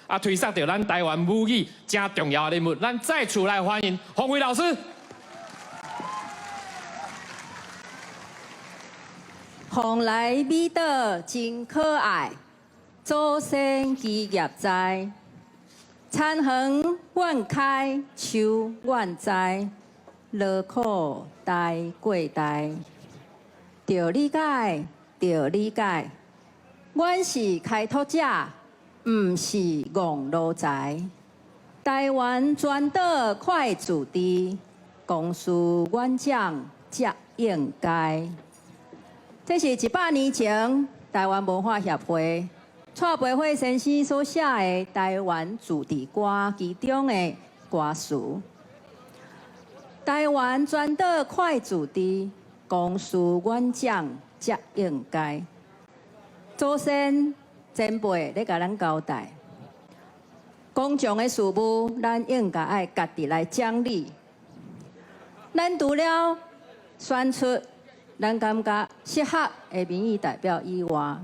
啊，推捒著咱台灣母語誠重要的人物，咱再次來歡迎馮慧老師。蓬萊美島真可愛，祖先基業在，田園願開，樹願栽，勞苦代過代，著理解，著理解，阮是開拓者，毋是戇奴才。台灣全島快自治，公事院長才應該。這是100年前台灣文化協會蔡培慧先生所寫的《台灣自治歌》其中的歌詞。台灣全島快自治，公事院長才應該。祖先前輩咧共咱交代，公眾的事務，咱應該愛家己來整理。咱除了選出咱感覺適合的民意代表以外，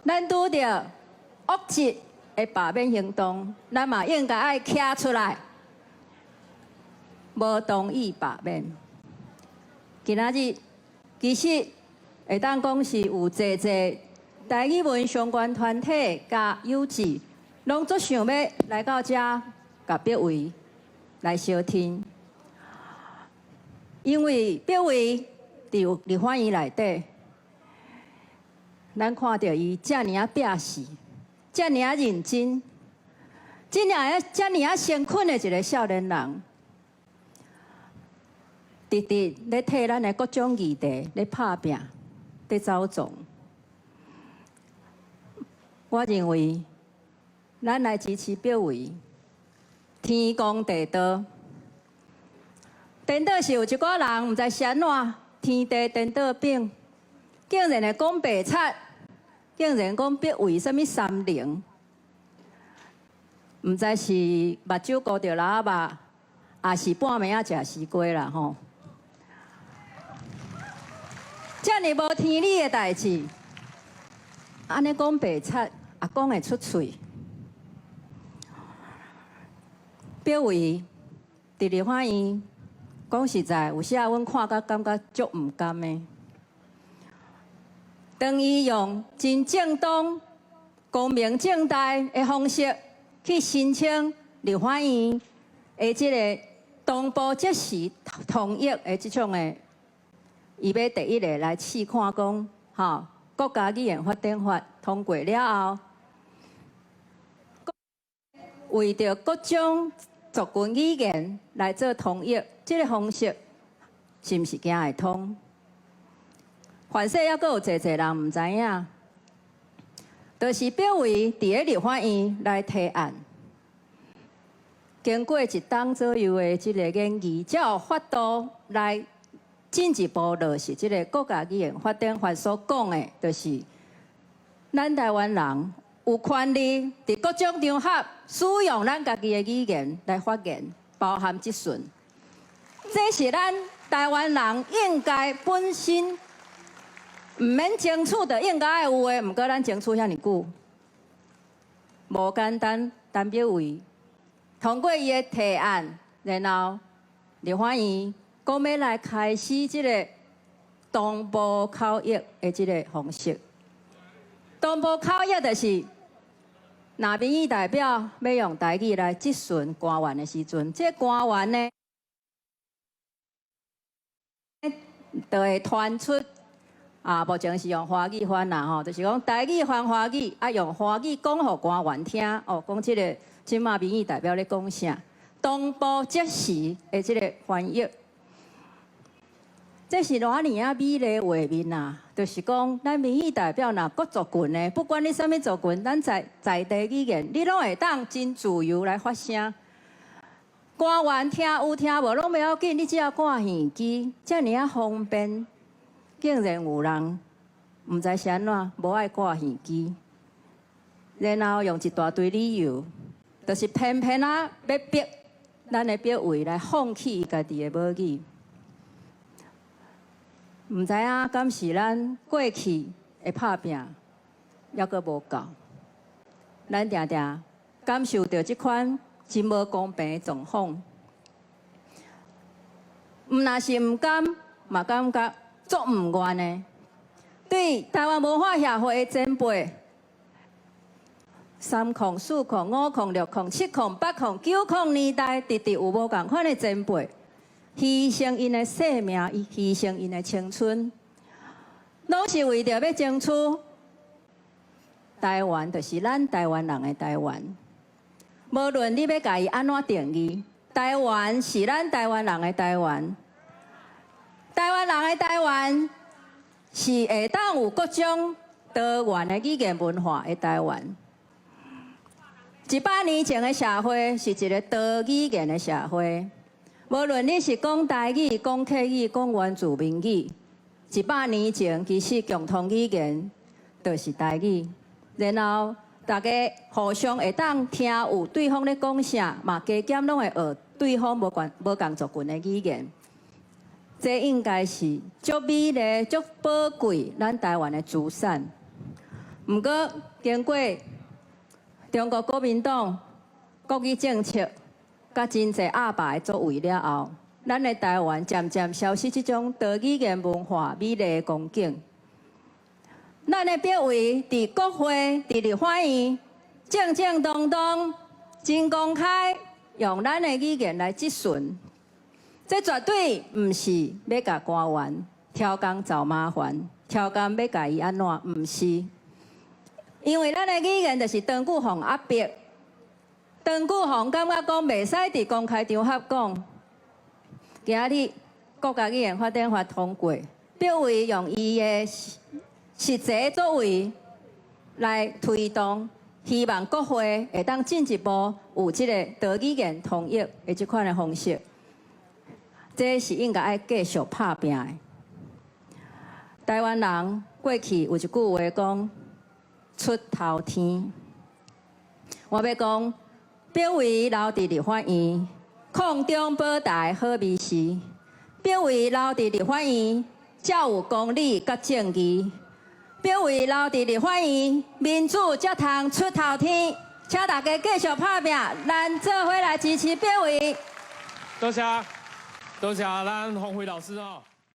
咱拄著惡質的罷免行動，咱嘛應該愛徛出來，無同意罷免。今仔日其實會當講是有濟濟台語文相關團體佮有志，攏足想欲來到遮共柏惟來相聽。因為柏惟佇立法院內底，咱看著伊遮爾仔拼死，遮爾仔認真，遮爾仔遮爾仔誠懇的一个少年人，直直咧替咱的各種議題咧拍拚，咧走創。我認為，咱來支持柏惟，天公地道。顛倒是有一寡人毋知是按怎，天地顛倒反，竟然會講白賊，竟然講柏惟啥物三靈，毋知是目睭糊著蜊仔肉，抑是半暝仔食西瓜啦吼。遮爾無天理的代誌，按呢講白賊也講會出喙。柏惟佇立法院。講實在，有時仔阮看甲感覺足毋甘的。當伊用真正當、光明正大的方式去申請立法院的這个同步即時通譯的這種的，伊欲第一个來試看講，吼，國家語言發展法通過了後，為著各種族群語言來做通譯，這个方式是毋是行會通？凡勢猶閣有濟濟人毋知影，就是柏惟佇咧立法院來提案，經過一冬左右的這个研議，才有法度來進一步落實這个國家語言發展法所講的，就是咱台灣人有權利佇各種場合使用咱家己的語言來發言，包含質詢。這是咱台灣人應該本身毋免爭取，就應該愛有的。毋過咱爭取遐爾久，無簡單。陳柏惟通過伊的提案，然後立法院講欲來開始這个同步口譯的這个方式。同步口譯就是，若民意代表欲用台語來質詢官員的時陣，這个官員呢，就會傳出啊，目前是用華語翻啦吼，就是講台語翻華語，啊用華語講予官員聽，哦，講這个這馬民意代表咧講啥，同步即時的這个翻譯。這是偌爾仔美麗畫面啊！就是講，咱民意代表若各族群的，不管你啥物族群，咱在在地語言，你攏會當真自由來發聲。官員聽有聽無攏袂要緊，你只要掛耳機，遮爾仔方便。竟然有人毋知是按怎，無愛掛耳機，然後用一大堆理由，就是偏偏仔欲逼咱的柏惟來放棄伊家己的母語。毋知影敢是咱過去的拍拚猶閣無夠，咱定定感受著這款真無公平的狀況。毋若是毋甘，嘛感覺足毋願的。對台灣文化協會的前輩，30040506708090年代，直直有無仝款的前輩，犧牲𪜶的性命，犧牲𪜶的青春，攏是為著欲爭取台灣，就是咱台灣人的台灣。無論你欲共伊按怎定義，台灣是咱台灣人的台灣。台灣人的台灣是會當有各種多元的語言文化的台灣。100年前的社會是一個多語言的社會，無論你是講台語、講客語、講原住民語，100年前其實共同語言就是台語。然後大家互相會當聽有對方咧講啥，嘛加減攏會學對方無關無仝族群的語言。這應該是足美麗、足寶貴咱台灣的資產。毋過經過中國國民黨國語政策，佮真濟鴨霸的作為了後，咱的台灣漸漸消失這種多語言文化美麗的光景。咱的柏惟佇國會、佇立法院，正正當當、真公開，用咱的語言來質詢。這絕對毋是欲共官員刁工找麻煩，刁工欲共伊按怎，毋是。因為咱的語言就是長久予人壓迫，長久予人感覺講袂使佇公開場合講。今日國家語言發展法通過，柏惟用伊的實際作為來推動，希望國會會當進一步有這个多語言通譯的這款的方式。這是應該愛繼續拍拚的。台灣人過去有一句話講：出頭天。我欲講，柏惟留佇立法院，空中保台好美事。柏惟留佇立法院，才有公理佮正義。柏惟留佇立法院，民主才通出頭天。請大家繼續拍拚，咱做伙來支持柏惟。多謝，多謝咱方輝老師哦。